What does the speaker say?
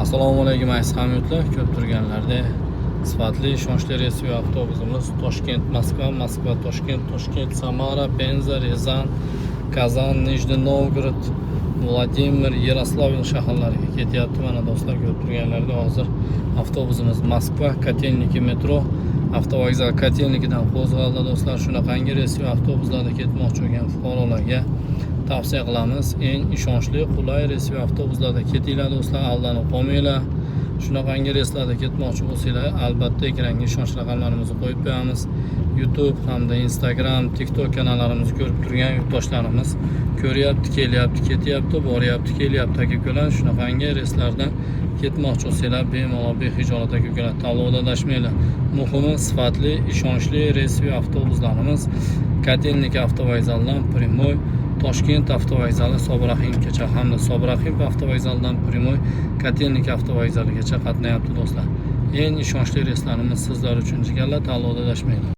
Assalomu alaykum, aziz hamyurtlar. Ko'rib turganlarda, sifatli, ishonchli reysli avtobusimiz Toshkent Moskva, Moskva Toshkent, Toshkent Samara, Penza, Ryazan, Kazan, Nijniy Novgorod, Vladimir, Yaroslavl shaharlariga ketyapti. Mana, do'stlar, ko'rib turganlarda, hozir avtobusimiz Moskva Kotelniki metro avtovokzal Kotelnikidan qo'zg'aldi, do'stlar. Shunaqangi reysli avtobuslarda ketmoqchi bo'lgan fuqarolarga tavsiya qilamiz. Eng ishonchli, qulay reysli avtobuslarda ketinglar, do'stlar, aldanib qolmanglar. Shunaqangi reyslarda ketmoqchi bo'lsanglar, albatta ekranga ishonch raqamlarimizni qo'yib qo'yamiz. YouTube hamda Instagram, TikTok kanallarimizni ko'rib turgan yurtdoshlarimiz ko'ryapti, kelyapti, ketyapti, boryapti, kelyapti, aka ukalar. Shunaqangi reyslardan ketmoqchi bo'lsanglar, bemalol, behijolat, aka ukalar, tanlovda adashmanglar. Muhimi, sifatli, ishonchli reysli avtobuslarimiz Kotelniki avtovokzalidan прямой Toshkent avtovokzali Sobirahimgacha hamda Sobirahim avtovokzalidan прямой Kotelniki avtovokzaligacha qatnayapti, do'stlar. Eng ishonchli reyslarimiz sizlar uchun, jigarlar, tanlovda adashmanglar.